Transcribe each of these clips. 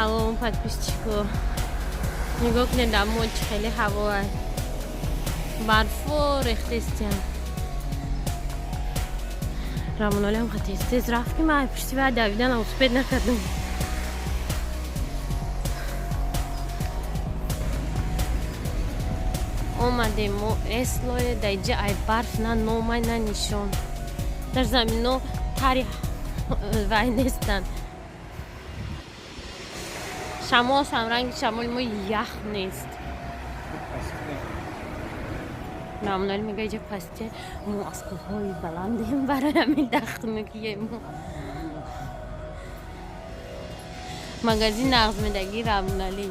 Салом, подписчико. Нигоҳ кунед, дамо чӣ хеле ҳаво, барфо рехтестиян. Рамоналиам тез тез рафт, ки ман пушти вай давиданам успеть накардам. Омадем мо Эслое. Даиҷа ай барф на номай, на нишон. Дар замино тари вай нестанд. Шамолшам ранги шамоли мо ях нест. Рамонали мега, иҷа пасте, мо аз кӯҳҳои баландем, барои ҳамин дахтнукие. Мо магазин нағз медагӣ, Рамонали.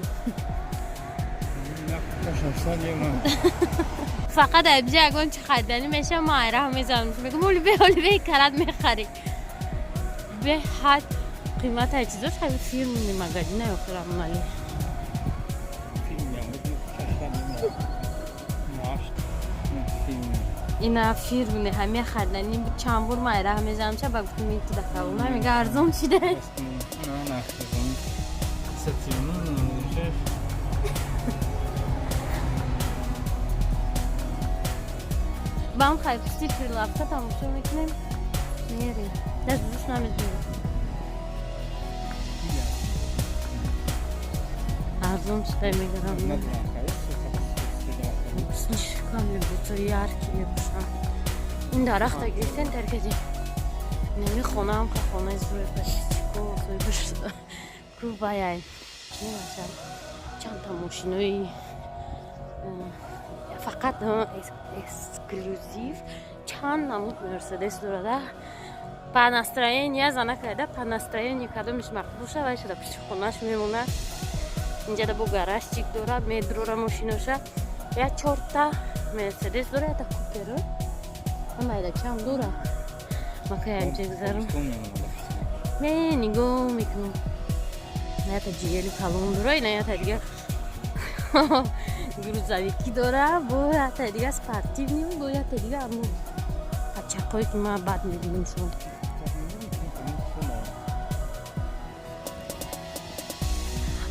Фақат айбҷа ягон чи хариданӣ меша, мо айраҳ мезанам, мегум, оли бе, оли бе, карат мехарӣ. Беҳад қимата чизош, хеле фирменный магазин ай охи, Рамонали. Ина фирменный ҳамия хариданӣ. Чанд бор ма айраҳ мезанам, ча ба гуфтум, туда калона мега, арзон шида. Бам хай пусти прилавка тамошо мекунем, мерем. Даже душ намедонем. Арзон шуда мегарам. Слишком либосо яркий мепӯшам. Ин дарахта гирифтен, таркади. Неми хонаам ка хонаи зӯи подписчико зӯи ку ваяй. Чӣ чандта мошинои фақат эксклюзив, чанд намуд Мерседес дорада. По настроение зана карда, по настроение кадомиш мақбул шава, шуда пиши хонаш мемонад. Инҷада бо гаражчик дора, медрора мошиноша. Я чорта Мерседес дора, ята куперо ҳамайда чанд дора. Макаямча гузарам, ме нигоҳ мекунам, ята ҷиели калон дора, ина ята дига грузовики дора, бо ята дига спортивный, бо ята дига амо пачақое ки ман бад мебинам шон.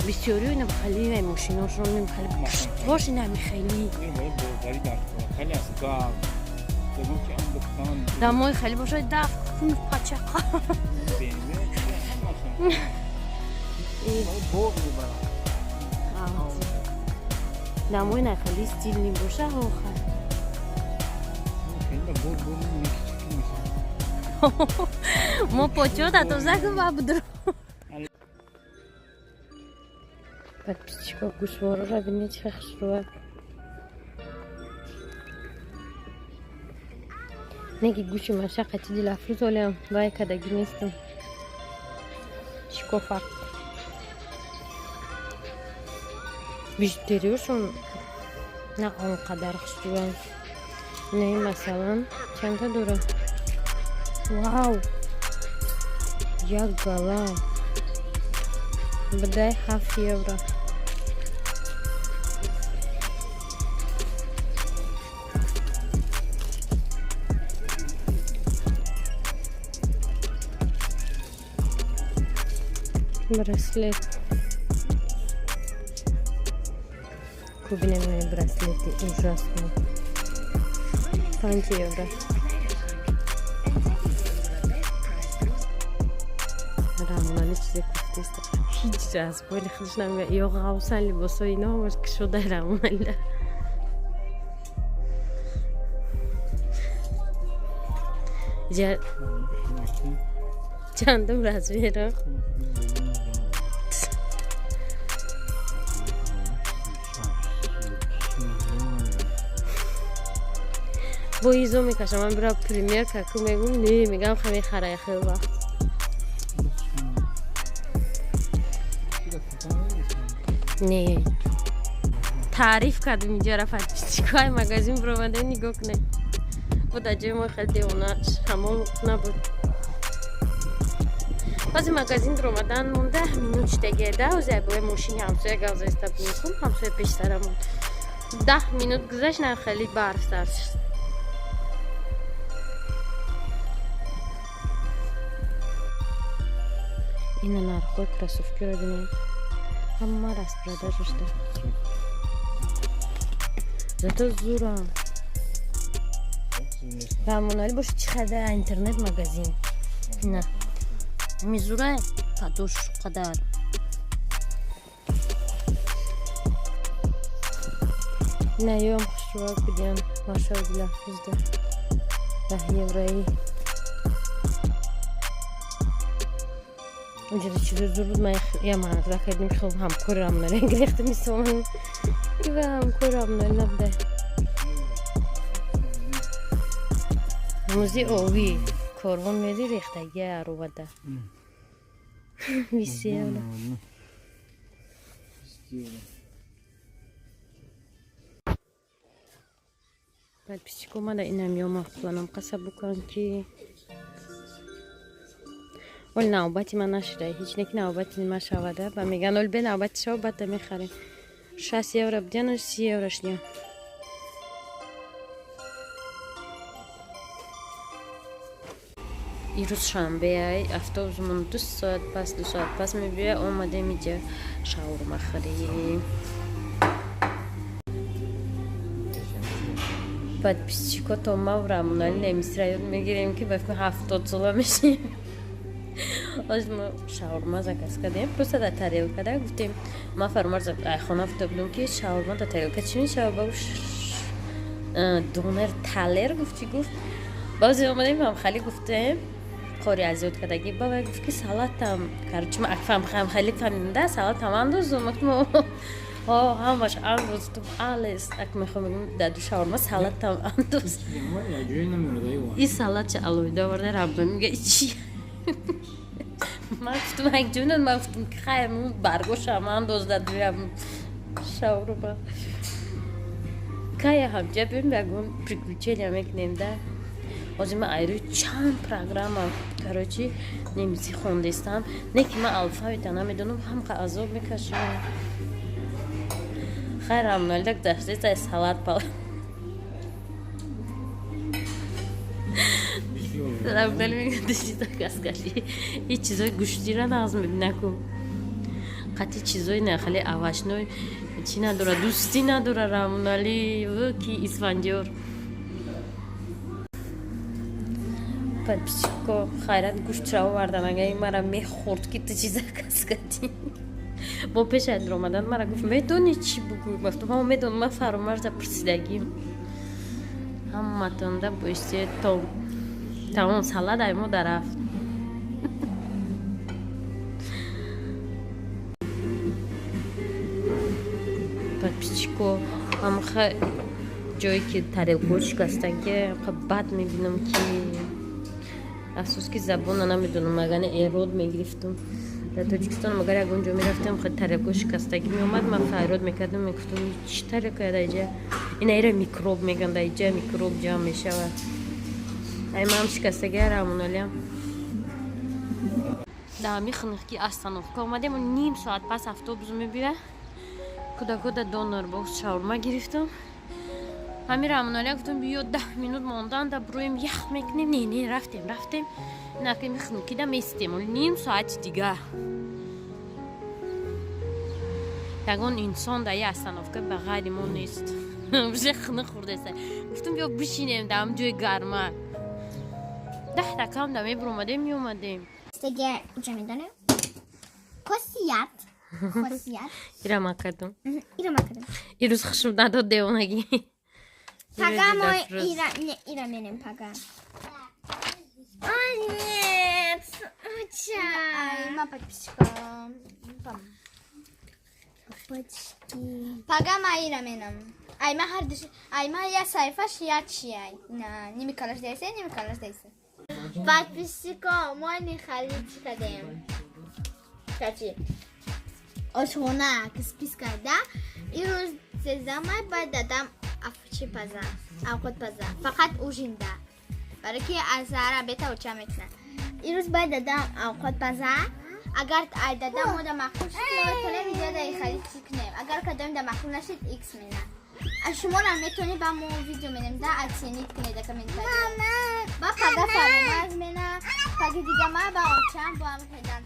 Бисёриё ина хеле мошиношон хеле пуштош инами хеле дамои хеле бошад, даф пачақа. Дамои на хеле стильный боша, охай. Мо почота тоза кун ба будро. Подписчико, гӯшвораро бинед, чӣ хушрӯа. Неки гӯши машаққати дилафрӯз олиам вай кадагӣ нестам. Шикофа бижутериёшон на он қадар хушрӯянд. Не, масалан, чанда дора? Вау, як гала бадай 7 евро. Браслет кубинем, браслети ужасно, 5 евро. Рамонали чизе куфтеста, ҳеҷ аз боли худаш намега. Ё ғавсан либосҳои ино ҳамаш кушода, Рамоналида. Ҷа чандум размеро? Бо изо мекашам, ман бира примерка ку, мегум, не, мегам, ха мехара хел вақт. Не, таъриф кардем иҷара, подписчикои магазин биромада нигоҳ кунед. Бо дар ҷои мо хеле девона шамол набуд. Баъзе магазин биромадан монда минут шидагеда, озе бо мошини ҳамсоя гав заиста бинкун, ҳамсоя пештарамон. 10 минут гузашт, на хеле барф сар шуд. Ина нархҳои кроссовкиро бинед. Ҳама распродажа шуда. Зато зура. Рамонали боша, чӣ харида? Интернет магазин на мизура падош қадар. Наём хушрӯ будем, машалла, ҳузда 10 еврои. Унҷода чизо зур буд. Ман я манзара кардем, хел ҳамкори Рамонали гирехта мисолан ива ҳамкори Рамонали набуда. Музи овӣ корвон меди рехтагия аровада 20 евро. 20 евро. Подписчик омада, инам ё мақуланам қасаб букан, ки оли навбати ман нашуда ҳеҷ не, ки навбати ма шавада ба меган, оли бе навбати шава, баъда мехарем. 60 евро будяну 30 евро шудя. Ирӯз шанбеай, автобусмон 2 соат пас, 2 соат пас мебиёя. Омадем иҷа шаурма хӯрем. Подписчико, то ма Рамонали немисра ёд мегирем, ки ба фикр 70 сола мешем. Оз мо шаурма заказ кардем, просто дар тарелка да гуфтем. Ма фармар хона гуфта будем, ки шаурма дар тарелка чӣ мешавад? Ба донер талер гуфт, чӣ гуфт. Баъзе омадем, ҳамхали гуфтем, кори азёд кардагӣ. Баба гуфт, ки салатам, короче, ма ҳамхали фаҳмидам да, салатам андозум. Ҳо, ҳамаш андозтум, alles. Ак мехоҳам бигӯм, дар ду шаурма салатам андоз. И салатча алоҳида оварда. Рамзон мега, чӣ? Ман гуфтум, як ҷонан, ман гуфтум, ки хайр, баргошам андоз дар дуям шаурма. Кая ҳамҷа биём, ягон приключения мекунем да. Ҳозир ман айрӯи чанд программа, короче, немисӣ хондестам, не ки ман алфавита намедонам, ҳамқа азоб мекашам. Хайр, рамналда гузаштеса, салат пал рамнали мегӯяд, заказ кардӣ, ҳеҷ чизои гӯштира нағз мебинаку, қатъи чизои нахали овощной чӣ надора, дӯстӣ надора. Рамонали ки Исфандиёр. Подписчико, хайрат, гӯштра овардан. Ага мара мехӯрд, ки ту чӣ заказ кардӣ. Бо пешай омадан мара гуфт, медонӣ чӣ бугӯ? Гуфтам, ҳа, медонам, ман фаромарза пурсидагим. Ҳаматонда боисти то тамом салат ай мо дарафт. Подписчико, ҳамха ҷое ки тарелко шикастаги, бад мебинам, ки афсӯс, ки забона намедонам, агане эрод мегирифтум. Дар Тоҷикистон магар ягон ҷо мерафтам, тарелко шикастагӣ меомад, ман файрод мекардам, мегуфтам, чӣ тарелка даиҷа, ина ира микроб меган, даиҷа микроб ҷамъ мешавад. Ай маам шикастаги, рамоналиам. Даами хунуки остановка омадем, ним соат пас автобус мебиёяд. Кӯдакода донер бокс шаурма гирифтам. Ҳамин рамоналия гуфтам, биё, 10 минут мондан да броем, ях мекунем. Не, не, рафтем, рафтем, наками хунукида местем ним соати дигар. Ягон инсон дар я остановка ба ғайри мо нест. Уже хунук хӯрдеса. Гуфтам, биё бишинем дар ҳам ҷои гарма. 10 дақиқам да мебуромадем, меомадем. Хосият. Хосият. Ира ма кардам. Ира ма кардам. Ирӯз хушм надод, девонагӣ. Пага мо ира, не, ира менем пага. О, нет. Оча. Ай, ма подписчика. Почти. Пага ма ира менам. Ай ма ҳар душ, ай ма я сайфаш я чи ай. На, ними калаш дейсе, ними калаш дейсе. Подписчико, мо не халид кардем. Качи. Ошхона ки спис карда, ирӯз 13 май бояд дадам чӣ паза, авқот паза, фақат ужинда, барои ки аз саҳар обеда оча мекунад. Ирӯз бояд дадам авқот паза. Агар ай дадам мода маъқул шуд, мо метавонем видео даи халид чӣ кунем. Агар кадом да маъқул нашуд, икс мена. Шуморо метавонед ба мо видео менем да оценить кунед да комментария. Ба пага фаромарз мена, паги дига ма ба очам бо ҳам хедан,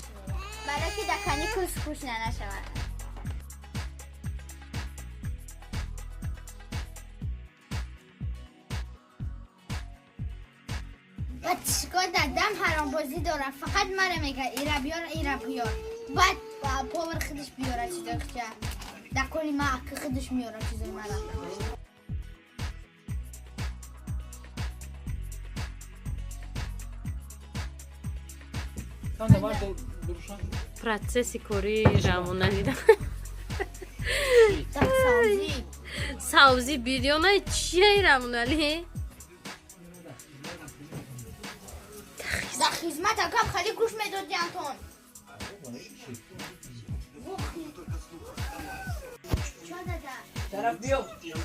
барои ки да каникул скучно нашавад. Подписчико дадам ҳаромбозӣ дорам. Фақат мара мега ира биёр, ира биёр. Баъд повар худаш биёра чизои худша. Дар коли ма ака худаш меёра чизои мара. Процесси кори равона дида. Савзи бирёна чия равонали? Дар хизмат акам хали гӯш медоди Антон.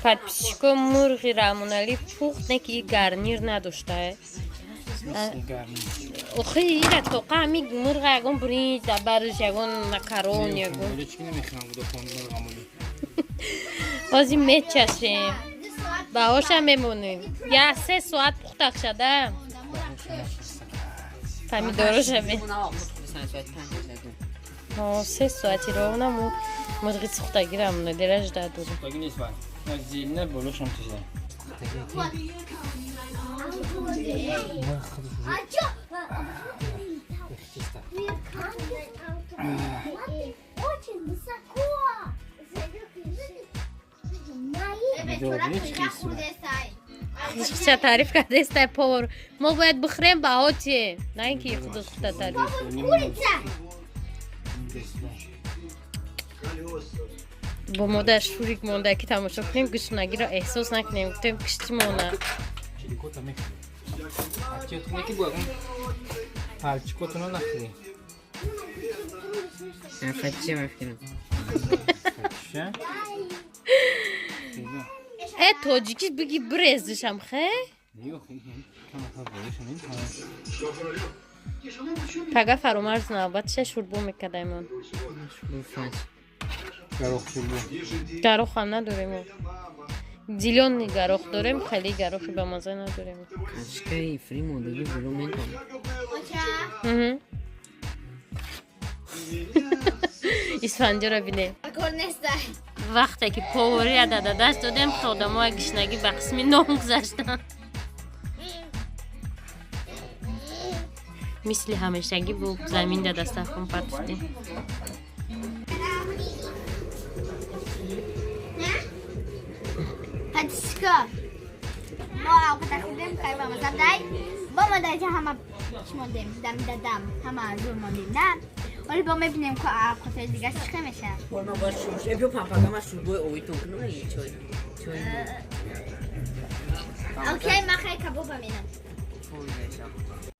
Подписчико мурғи рамонали пухт не ки гарнир надоштае. Охи ира тоқа ҳами мурға ягон биринҷ дар барш ягон макарон ягон. Ҳозир мечашем. Баҳоша мемонем. Я се соат пухтак шада. Помидороша ме. Се соати ровно мо мурғи сухтагӣ рамона дера жда дорем. Сухтагӣ нест вай. Зелена болошам тиза. Очень высоко. Худша таъриф кардестай повар. Мо бояд бихӯрем баҳо тием, на ин ки худо худта таъриф. Бо модар шурик монда ки тамошо кунем, гӯшнагиро эҳсос накунем, гуфтем кишти мона. Палчикотуно нахӯрӣ. Э тоҷикиш биги бирезишам хе? Пага фаромарз навбатша шурбо мекардаймон. Гарохам надорем. Зелёный горох дорем, хеле горохи бамаза надорем. Кашкаи фри модаги було метавонам. Исфанҷоро бинем. Вақте ки повария да даст додем, одамои гишнагӣ ба қисми нон гузаштанд. Мисли ҳамешагӣ бу замин да дастархон партофтем. Подписчико, мо овқата хӯрдем, хеле бамаза дай. Бо мо дар инҷа ҳама чӣ мондем, дам дадам, ҳама зур мондем, на? Вале бо мебинем ко овқатҳои дигар чӣ хел мешавад. Ма бояд шурбо, э биё папага ма шурбои овитон кунам или чой? Чой. Окей, ма хеле кабоба менам. Чой мешавам.